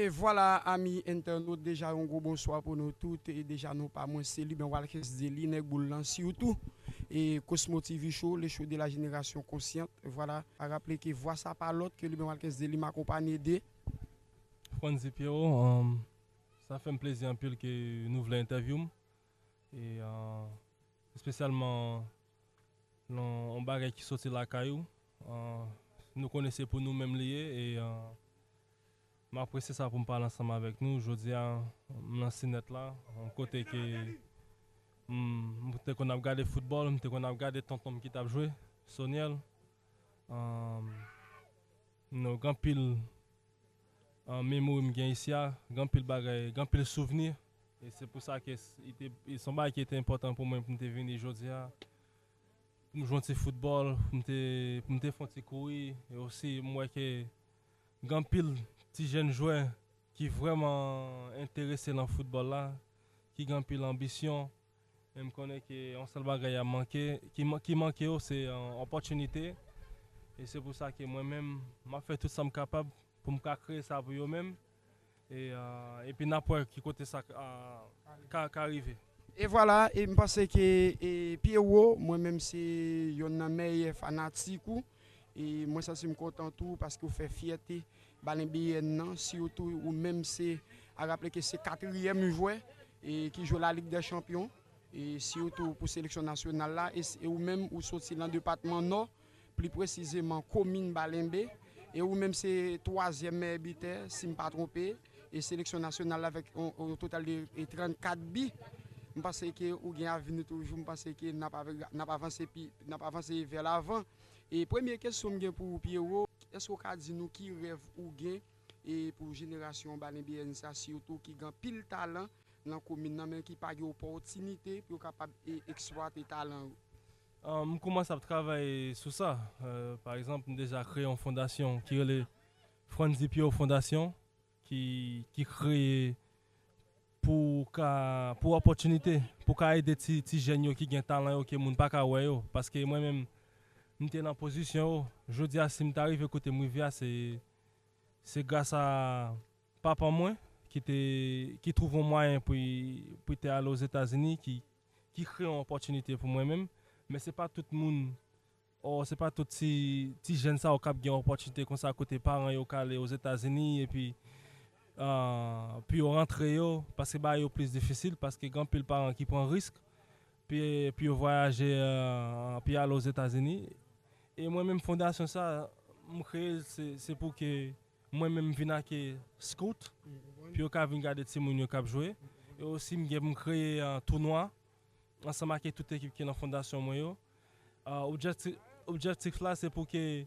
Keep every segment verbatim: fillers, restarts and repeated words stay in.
E vwala, ami entènot, deja yon gwo bonswa pou nou tout. E deja non pa mwen se Liben Walkens Dely, nèg boul lan, sitou e Cosmo T V Show, le show de la génération consciente. Vwala, a raple ke vwa sa pa lòt ke Liben Walkens Dely, m akonpanye de Franzy Pierrot, um, sa fè m plezi anpil ke nou vle entèvyou m. E uh, espesyalman nan yon bagay ki soti lakay ou. Uh, nou konnen se pou nou menm li ye. E uh, m apresye sa pou m pale ansanm avèk nou. Jodi a, m nan Sinèt la, yon kote ke m, m te konn ap gade foutbòl, m te konn ap gade tonton m ki t ap jwe, Soniel. Um, nou, gen anpil an memori m gen isi a, gen anpil bagay, gen anpil souvni. E se pou sa ke s- i te, i se yon bagay ki te enpòtan pou mwen pou m te vini jodi a. Pou m jwe yon ti foutbòl, pou m te, pou m te fè yon ti kouri. E osi, m wè ke gen anpil ti jèn jwè ki vrèman enterese nan foutbòl la, ki gen anpil anbisyon. Men m konnen ke yon sèl bagay a manke, ki, man- ki manke yo, se yon opòtinite. E se pou sa ke mwen menm, m ap fè tout sa m kapab pou m ka kreye sa pou yo menm. E, uh, epi n ap wè ki kote sa uh, ka, ka rive. E vwala, e m panse ke e Pierrot, mwen menm se yonn nan mèyè fanatik ou. E mwen santi m kontan tou paske w fè fyète Balenbeyèn nan, sitou ou menm se, a raple ke se katriyèm jwè e ki jwe la Ligue des Champions, e sitou pou seleksyon nasyonal la, e, s- e ou menm ou soti nan depatman Nò, pli presizeman komin Balenbe, e ou menm se twazyèm meyè bitè, si m pa twonpe, e seleksyon nasyonal la avèk yon, yon total de e trannkat bi. M panse ke ou gen avni toujou, m panse ke n ap, n ap avanse pi, n ap avanse vè lavan. E premye kesyon m gen pou ou, Pierrot, èske w ka di nou ki rèv ou gen e pou jenerasyon Balenbeyèn sa, sitou ki gen anpil talan nan komin nan, men ki pa gen opòtinite pou yo kapab e eksplwate talan yo? Uh, m kòmanse ap travay sou sa. Uh, pa egzanp, m deja kreye yon fondasyon ki rele Franzy Pierrot Fondasyon, ki, ki kreye pou ka, pou opòtinite, pou ka ede ti, ti jèn yo ki gen talan yo, ke moun pa ka wè yo. Paske mwen menm, m te nan pozisyon yo. Jodi a, si m ta rive kote m rive a, se, se gras a papa mwen ki te, ki twouve yon mwayen pou, pou te ale Ozetazini, ki, ki kreye yon opòtinite pou mwen menm. Men se pa tout moun, or, se pa tout ti, ti jèn sa yo k ap gen opòtinite konsa kote paran yo ka ale Ozetazini epi uh, pou yo rantre yo, paske bagay yo plis difisil, paske gen anpil paran ki pran risk pou, pou yo vwayaje, uh, pou yo ale Ozetazini. E mwen menm fondasyon sa, m kreye l, se, se pou ke mwen menm vin ake scout, pou yo ka vin gade timoun yo k ap jwe. E osi m gen pou m kreye uh, tounwa ansanm ak tout ekip ki nan fondasyon mwen yo. Uh, objektif, objektif la se pou ke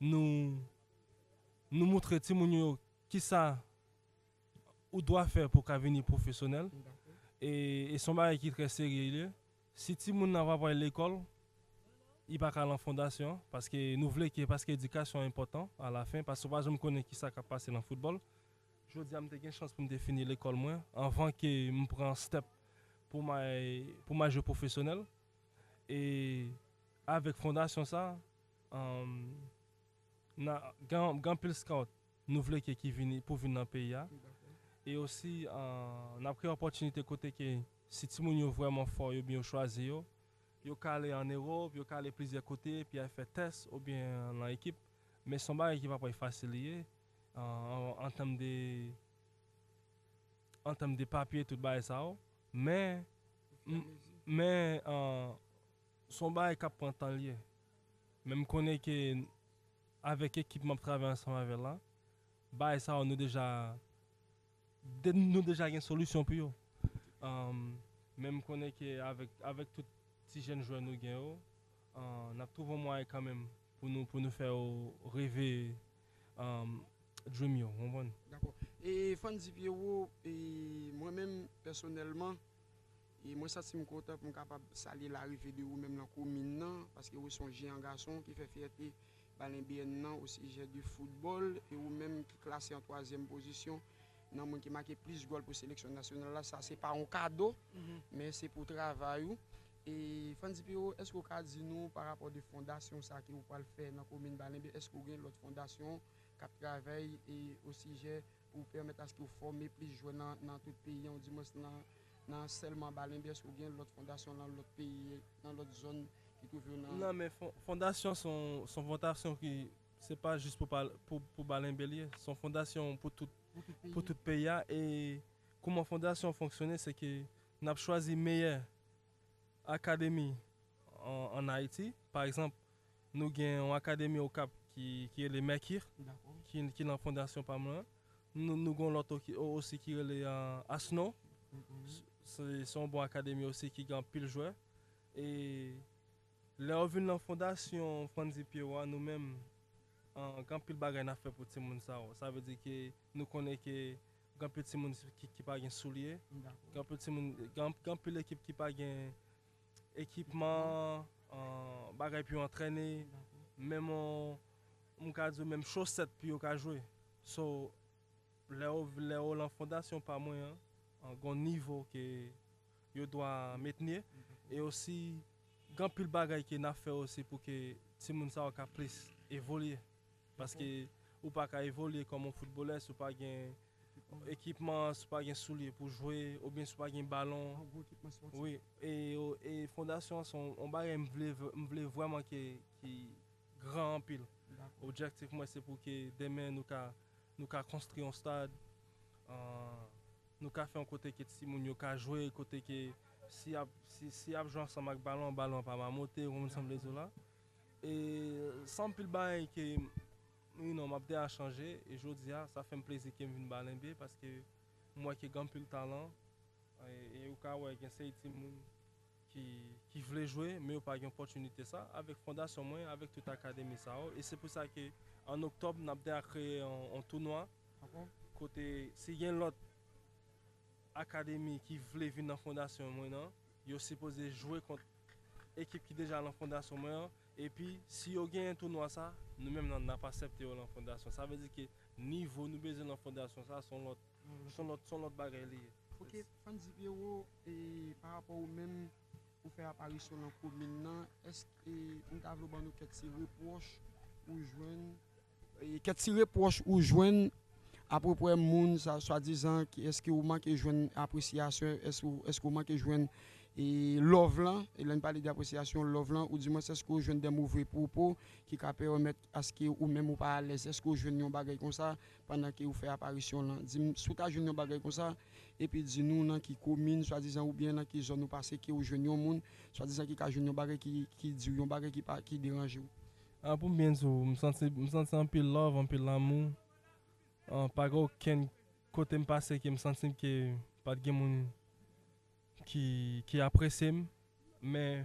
nou, nou moutre timoun yo kisa ou dwa fè pou ka vini pwofesyonèl. E, e se yon bagay ki trè serye li ye. Si timoun nan pa pral lekòl, li pa ka al nan fondasyon, paske nou vle ke, paske edikasyon enpòtan alafen, paske ou pa janm konnen kisa k ap pase nan foutbòl. Jodi a, m te gen chans pou m te fini lekòl mwen, anvan ke m pran step pou m al, pou m al jwe pwofesyonèl. E avèk fondasyon sa, um, nan, gen, gen anpil scout nou vle ke ki vini, pou vin nan peyi a. E osi, uh, n ap kreye opòtinite kote ke si timoun yo vrèman fò, yo byen yo chwazi yo, yo ka ale ann Ewòp, yo ka ale plizyè kote, epi al fè tès oubyen nan ekip. Men se yon bagay ki pa pral fasil li ye, uh, an, an tèm de, an tèm de papye, tout bagay sa yo. Men, m- men, uh, se yon bagay k ap pran tan li ye. Men m konnen ke avèk ekip m ap travay ansanm avè l la, bagay sa yo nou deja, de- nou deja gen solisyon pou yo. Um, men m konnen ke avèk, avèk tout ti jèn jwè nou gen yo, uh, n ap twouve yon mwayen kanmenm pou nou, pou nou fè yo reve, um, dream yo, w konprann? Dakò. E Franzy Pierrot, e mwen menm pèsonèlman, e mwen santi m kontan pou m kapab salye larive de ou menm nan komin nan, paske ou se yon jeyan gason ki fè fyète Balenbeyèn nan o sijè de foutbòl, e ou menm ki klase an twazyèm pozisyon nan moun ki make plis gòl pou seleksyon nasyonal la. Sa se pa yon kado, men se pou travay ou. E Franzy Pierrot, èske w ka di nou pa rapò de fondasyon sa ke ou pral fè nan komin Balenbe, èske w gen lòt fondasyon k ap travay e o sijè ou pèmèt aske ou fòme plis jwè nan, nan tout peyi an, ou dimwens nan, nan sèlman Balenbe, èske ou gen lòt fondasyon nan lòt peyi, nan lòt zòn ki twouve w nan... Non, men fon- fondasyon se yon, se yon fondasyon ki, se pa jis pou, pa- pou, pou Balenbe li ye, se yon fondasyon pou tout, pou tout peyi a. E kòman fondasyon fonksyone, se ke n ap chwazi meyè akademi an, an Ayiti. Pa egzanp, nou gen yon akademi Okap ki, ki rele Mèkir, ki, ki nan fondasyon pa mwen an. Nou, nou gen yon lòt osi ki rele Asno. Se, se yon bon akademi osi ki gen anpil jwè. E lè yo vin nan fondasyon Frandy Pierrot a, nou menm, gen anpil bagay n ap fè pou timoun sa yo. Sa vle di ke nou konnen ke gen anpil timoun ki, ki pa gen soulye, gen anpil timoun, gen, gen anpil ekip ki pa gen ekipman, bagay pou yo antrène, menm yon, m ka di w menm chosèt pou yo ka jwe. So, lè yo, lè yo lan fondasyon pa mwen an, gen yon nivo ke yo dwa mentni, e osi gen anpil bagay ke n ap fè osi pou ke timoun sa yo ka plis evolye. Paske ou pa ka evolye kòm yon foutbolè si w pa gen ekipman, si w pa gen soulye pou jwe, oubyen si w pa gen balon. Wi, e, e fondasyon an se yon, yon bagay m vle, m vle vrèman ke, ki gran anpil. Objektif mwen se pou ke demen nou ka, nou ka konstwi yon stad, nou ka fè yon kote ke timoun yo ka jwe, kote ke si y ap, si, si y ap jwe ansanm ak balon, balon an pa mamote, ou konprann sa m vle di w la. E se anpil bagay ke, you know, m ap deja chanje, e jodi a, sa fè m plezi ke m vin Balenbe, paske m wè ke gen anpil talan, e, e ou ka wè gen seri timoun ki, ki vle jwe, men yo pa gen opòtinite sa, avèk fondasyon mwen, avèk tout akademi sa yo, e se pou sa ke an oktòb, n ap deja kreye yon, yon tounwa, kote si gen lòt akademi ki vle vin nan fondasyon mwen an, yo sipoze jwe kont ekip ki deja lan fondasyon mwen an, epi si yo genyen tounwa sa, nou menm nan, n ap aksepte yo lan fondasyon. Sa vle di ke nivo nou bezwen lan fondasyon sa, se yon lòt, se yon lòt, se yon lòt bagay li ye. Ok, Frandy Pierrot, e pa rapò ou menm, ou fè aparisyon lan komin nan, èske, m ta vle w ban nou kèk ti repwòch ou jwenn, e, kèk ti repwòch ou jwenn apwopwè moun sa, swadizan, ki, èske ou manke jwenn apresyasyon, èske ou, èske ou manke jwenn, e, love lan, e lè n pale de apresyasyon, love lan, ou dimwens èske ou jwenn de move pwopo ki ka pèmèt aske ou menm ou pa alèz, èske ou jwenn yon bagay konsa pandan ke ou fè aparisyon lan? Di m si w ta jwenn yon bagay konsa, epi di nou nan ki komin, swadizan, oubyen nan ki zòn ou pase ke ou jwenn yon moun, swadizan ki ka jwenn yon bagay ki, ki di w yon bagay ki pa, ki deranje w. A, pou m byen di w, m santi, m santi anpil love, anpil lanmou. A, pa gen okenn kote m pase ke m santi ke pa t gen moun ki, ki apresye m. Men,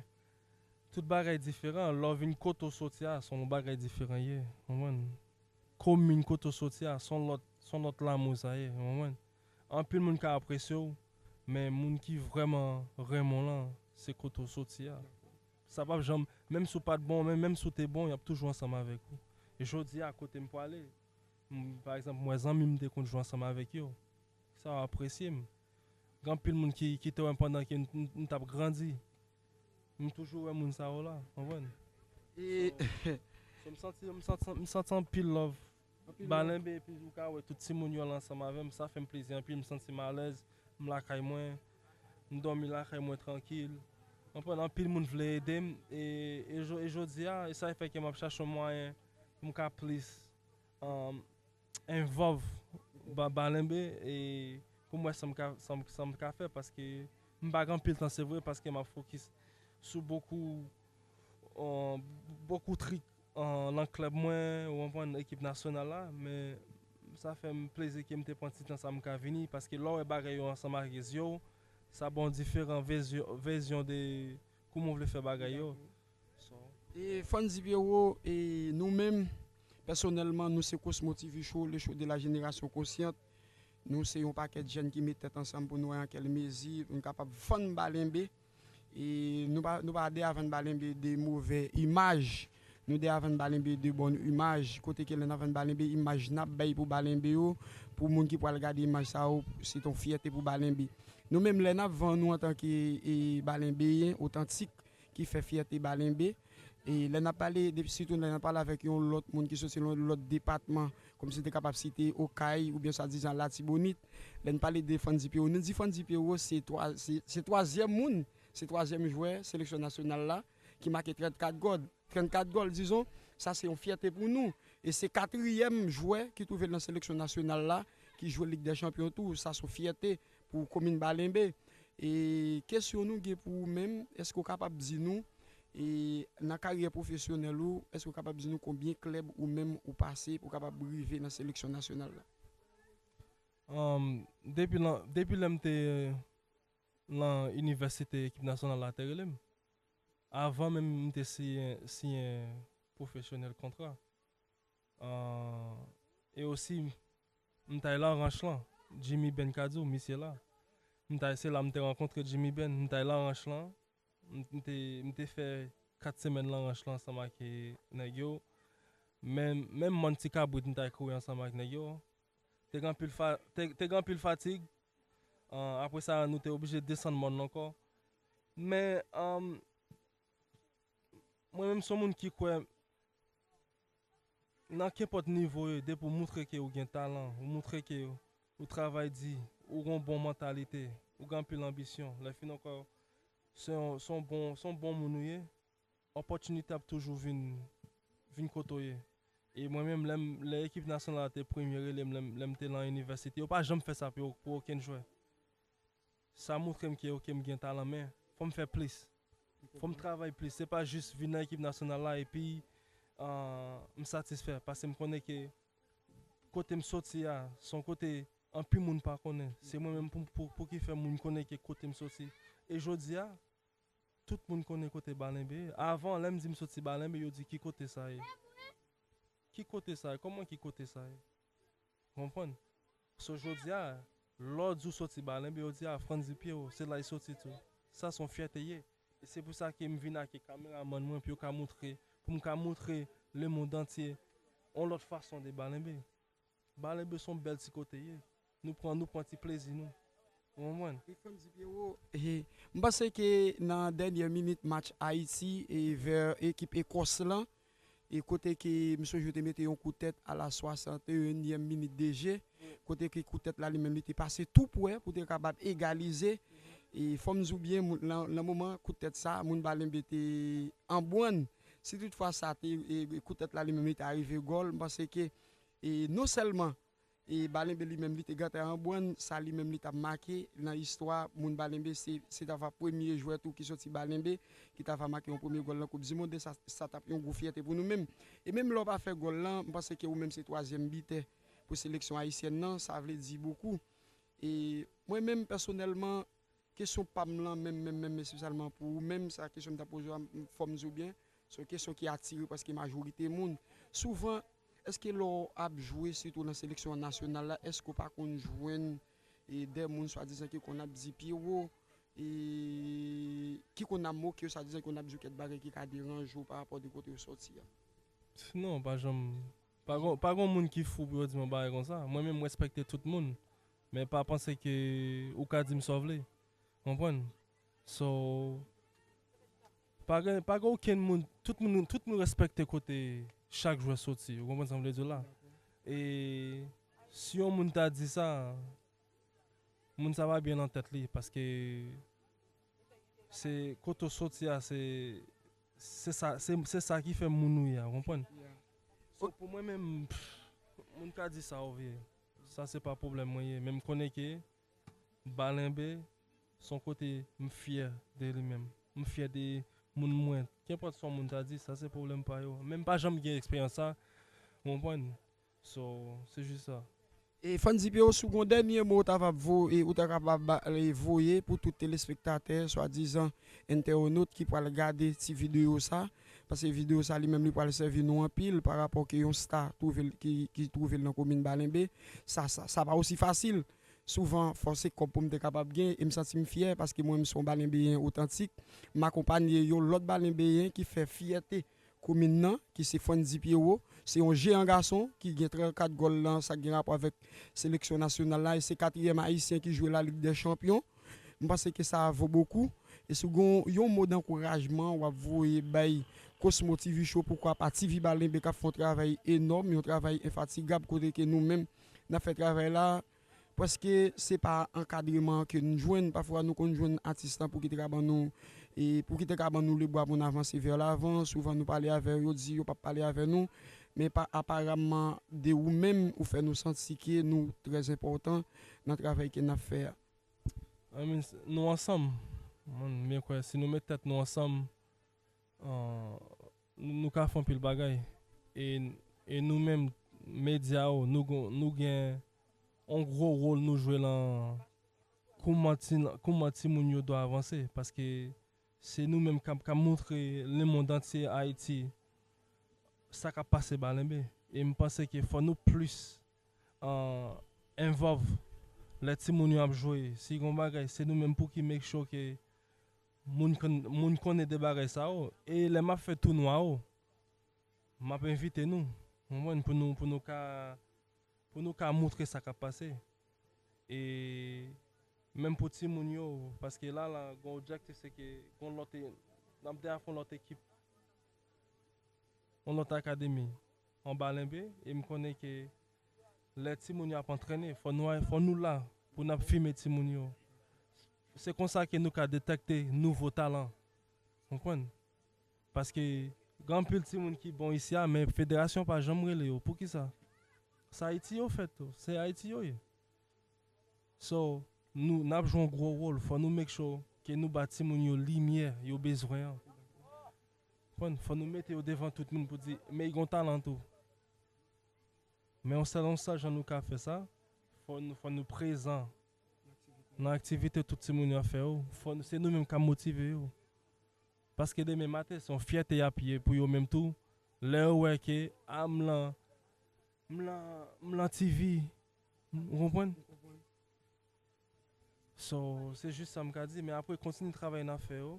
tout bagay diferan. Lè w vin kote w soti a, se yon bagay diferan ye. Konprann? Komin kote w soti a, se yon lòt, se yon lòt lanmou sa ye. Konprann? Anpil moun ka apresye w, men moun ki vrèman renmen w lan, se kote w soti a. Sa p ap janm, menm si w pa t bon, men menm si w te bon, y ap toujou ansanm avèk ou. E jodi a, kote m pwale, m, pa egzanp, m wè zanmi m te konn jwe ansanm avèk yo. Sa yo apresye m. Gen anpil moun ki, ki te wè m pandan ke m, m, m t ap grandi. M toujou wè moun sa yo la, konprann? E so, m santi, m santi, m santi anpil love. Balenbe, epi ou ka wè tout timoun yo la ansanm avè m, sa fè m plezi anpil, m santi m alèz, m lakay mwen, m dòmi lakay mwen trankil. Konprann, anpil moun vle ede m, e, e, jo- e jodi a, e sa fè ke m ap chache yon mwayen pou m ka plis, um, envolve ba- Balenbe, e pou m wè sa m ka, sa m, sa m ka fè, paske m pa gen anpil tan, se vre, paske m ap fokis sou bokou, uh, bokou trik, uh, nan klèb mwen, ou konprann, ekip nasyonal la, men sa fè m plezi ke m te pran ti tan sa m ka vini, paske lè w wè bagay yo ansanm ak zye w, sa ba w diferan vizyon, vizyon de kòman w vle fè bagay yo. So, e Frandy Pierrot, e nou menm, pèsonèlman, nou se Cosmo T V Show, le show de la génération consciente. Nou se yon pakèt jèn ki met tèt ansanm pou nou wè an kèl mezi nou kapab vann Balenbe. E nou pa, nou pa de a vann Balenbe de movè imaj. Nou de a vann Balenbe de bòn imaj. Kote ke lè n ap vann Balenbe, imaj n ap bay pou Balenbe yo, pou moun ki pral gade imaj sa yo, se t on fyète pou Balenbe. Nou menm, lè n ap vann nou antanke, e, Balenbeyen otantik, ki fè fyète Balenbe. E lè n ap pale, depi sitou lè n ap pale avèk yon lòt moun ki soti nan yon lòt depatman, kòmsi n te kapab site Okay oubyen swadizan Latibonit. Lè n pale de Frandy Pierrot, nou di Frandy Pierrot se twa-, se, se twazyèm moun, se twazyèm jwè seleksyon nasyonal la ki make trannkat gòl. Trannkat gòl, dizon, sa se yon fyète pou nou. E se katriyèm jwè ki twouve l nan seleksyon nasyonal la, ki jwe Lig dè Chanpyon tou. Sa se yon fyète pou komin Balenbe. E kesyon nou gen pou ou menm, èske w kapab di nou, e nan karyè pwofesyonèl ou, èske w kapab di nou konbyen klèb ou menm ou pase pou w kapab rive nan seleksyon nasyonal la? Anm, depi lan, depi lè m te lan inivèsite, ekip nasyonal la te rele m. Avan menm m te siyen, siyen pwofesyonèl kontra. An, e osi, m t al lan ranch lan. Jimmy Ben ka di w, misye la. M t al, se la m te rankontre Jimmy Ben. M t al lan ranch lan. M, m te, m te fè kat semèn lan ranch lan ansanm ak, e, nèg yo. Men, menm mòn ti kabrit, m t al kouri ansanm ak nèg yo. Te gen anpil fa-, te, te gen anpil fatig. An, apre sa, nou te oblije desann mòn lan ankò. Men, an, mwen menm, se yon moun ki kwè nan kenpòt nivo w ye, depi w moutre ke ou gen talan, ou moutre ke ou travay di, ou gen yon bon mantalite, ou gen anpil anbisyon, lè fini ankò, se yon, se yon bon, se yon bon moun ou ye, opòtinite ap toujou vin, vin kote w ye. E mwen menm, lè m, lè ekip nasyonal la te premye rele m, lè m, lè m te lan inivèsite, yo pa janm fè sa pou, pou okenn jwè. Sa montre m ke, oke, m gen talan, men fò m fè plis. Fò m travay plis. Se pa jis vin nan ekip nasyonal la epi, ah, m satisfè. Paske m konnen ke kote m soti a, se yon kote anpil moun pa konnen. Se mwen menm pou, pou, pou ki fè moun konnen ke kote m soti. E jodi a, tout moun konnen kote Balenbe ye. Avan, lè m di m soti Balenbe, yo di, "Ki kote sa ye? Ki kote sa ye? Kòman ki kote sa ye?" Ou konprann? So, jodi a, lè w di w soti Balenbe, yo di, "A, Frandy Pierrot, se la l soti tou." Sa se yon fyète ye. E se pou sa ke m vin ak kameramann mwen pou yo ka montre, pou m ka montre lemonn antye yon lòt fason de Balenbe. Balenbe se yon bèl ti kote ye. Nou pran, nou pran ti plezi nou. Ou konprann? E Frandy Pierrot, e, m panse ke nan dènyè minit match Ayiti e vè ekip Ekòs lan, e kote ke m sonje yo te mete yon kout tèt a la swasanteyinyèm minit de je, kote ke kout tèt la li menm li te pase tou prè pou te kapab egalize. E fò m di w byen, moun, nan, nan moman kout tèt sa, moun Balenbe te an bwàn. Si toutfwa sa te, e, kout tèt la li menm li ta rive gòl, m panse ke, e, non sèlman e Balenbe li menm li te gentan an bwàn, sa li menm li t ap make nan istwa moun Balenbe, se, se ta va premye jwè tou ki soti Balenbe, ki ta va make yon premye gòl nan Koup di Mond, e sa, sa t ap yon gwo fyète pou nou menm. E menm lè w pa fè gòl lan, m panse ke ou menm se twazyèm bitè pou seleksyon ayisyèn nan, sa vle di bokou. E mwen menm pèsonèlman, kesyon pa m lan, menm, menm, menm, espesyalman pou ou menm, sa kesyon m t ap poze w a, m, fò m di w byen, se yon kesyon ki atire prèske majorite moun. Souvan, èske lè w ap jwe, sitou nan seleksyon nasyonal la, èske w pa konn jwenn, e, de moun swadizan ki konn ap di Pierrot, e, ki konn ap moke w, swadizan ki konn ap di w kèk bagay ki ka deranje w pa rapò de kote w soti a? Non, pa janm, pa gon, pa gon moun ki fou pou yo di m yon bagay konsa. Mwen menm, m respekte tout moun. Men pa panse ke ou ka di m sa w vle. Konprann? So, pa gen, pa gen okenn moun, tout moun, tout moun respekte kote chak jwè soti. Ou konprann sa m vle di w la? E si yon moun ta di sa, moun sa pa byen nan tèt li, paske se kote w soti a, se, se sa, se, se sa ki fè moun ou ye a, ou konprann? So, pou mwen menm, pff, moun ka di sa w vle. Sa se pa pwoblèm mwen ye. Men m konnen ke Balenbe se yon kote m fyè de li menm. M fyè de moun mwen. Kenpòt sa yon moun ta di, sa se pwoblèm pa yo. Men m pa janm gen eksperyans sa, ou konprann? So, se jis sa. E Frandy Pierrot, si w gen yon dènye mo ou ta va vo-, e ou ta kapab ba-, e voye pou tout telespektatè, swadizan entèwonot ki pral gade ti videyo sa, paske videyo sa li menm li pral sèvi nou anpil pa rapò ke yon sta twouve l, ki, ki twouve l nan komin Balenbe, sa, sa, sa pa osi fasil. Souvan, fò se kòb pou m te kapab gen, e m santi m fyè, paske mwen, m se yon Balenbeyen otantik. M akonpanye yon lòt Balenbeyen ki fè fyète komin nan, ki se Frandy Pierrot. Se yon jeyan gason ki gen trannkat gòl nan sa k gen rapò avèk seleksyon nasyonal la, e se katriyèm Ayisyen ki jwe la Ligue des Champions. M panse ke sa vo bokou. E si w gen yon mo dankourajman w ap voye bay Cosmo T V Show, poukwa pa T V Balenbe k ap fè yon travay enòm, yon travay enfatigab kote ke nou menm n ap fè travay la. Paske se pa ankadreman ke n jwenn. Pafwa nou konn jwenn atis lan pou ki te ka ban nou, e pou ki te ka ban nou lebwa pou n avanse vè lavan. Souvan nou pale avè yo, yo di yo p ap pale avè nou. Men pa, aparamman, de ou menm, ou fè nou santi ke nou trè enpòtan nan travay ke n ap fè a. I mean, nou ansanm. Mwen, mwen kwè, si nou met tèt nou ansanm, uh, nou, nou ka fè anpil bagay. E, e nou menm, medya yo, nou, gon- nou gen yon gwo wòl nou jwe lan kouman ti, kouman timoun yo dwe avanse. Paske se nou menm k ap, k ap montre lemonn antye Ayiti sa k ap pase Balenbe. E m panse ke fò nou plis uh, involve lè timoun yo ap jwe. Si gon bagay, se nou menm pou ki make sure ke moun, konn- moun konnen de bagay sa yo. E lè m ap fè tounwa yo, m ap envite nou, konprann, pou nou, pou nou ka, pou nou ka montre sa k ap pase. E menm pou timoun yo, paske la, la, gon objektif se ke gon lòt, e- n ap deyafon lòt ekip, yon lòt akademi an Balenbe, e m konnen ke lè timoun yo ap antrene, fò nou, fò nou la pou n ap fime timoun yo. Se konsa ke nou ka detèkte nouvo talan. Konprann? Paske gen anpil timoun ki bon isi a, men federasyon pa janm rele yo. Poukisa? Se Ayiti yo fèt tou. Se Ayiti yo ye. So, nou, n ap jwe yon gwo wòl. Fò nou make sure ke nou ba timoun yo limyè yo bezwen an. Konprann? Fò nou mete yo devan tout moun pou di, men y gon talan tou. Men yon sèl, yon sèl jan nou ka fè sa, fò nou, fò nou prezan nan aktivite tout timoun yo ap fè yo. Fò nou, se nou menm k ap motive yo. Paske demen maten, se yon fyète y ap ye pou yo menm tou. Lè yo wè ke, a, m lan, m lan, m lan T V. Ou konprann? So, se jis sa m ka di. Men apre, kontinye travay n ap fè yo.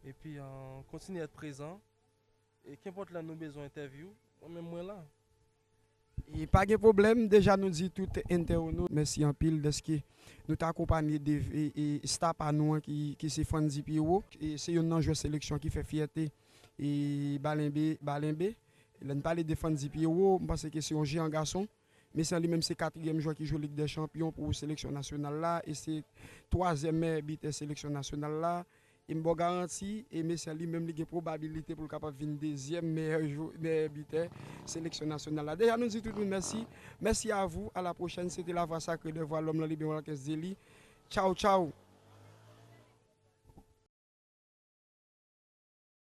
Epi, uh, kontinye èt prezan. E kenpòt lè nou bezwen entèvyou, mwen menm mwen la. E pa gen pwoblèm, deja nou di tout entèwot nou mèsi anpil dèske nou te akonpanye de e, e, staff pa nou an ki, ki se Frandy Pierrot. E se youn nan jwè seleksyon ki fè fyète e Balenbe, Balenbe. Lè n pale de Frandy Pierrot, m panse ke se yon jeyan gason. Mesye an li menm se katriyèm jwè ki jwe Lig dè Chanpyon pou seleksyon nasyonal la e se twazyèm meyè bitè seleksyon nasyonal la. E m ba w garanti, e mesye an li menm li gen pwobabilite pou l kapab vin dezyèm meyè jwe, meyè bitè seleksyon nasyonal la. Deja nou di tout moun mèsi. Merci à vous, à la prochaine. Se te Lavwa Sakre dè Vwa Lòm lan, Libyen Wallace Dely. Tchaw, tchaw.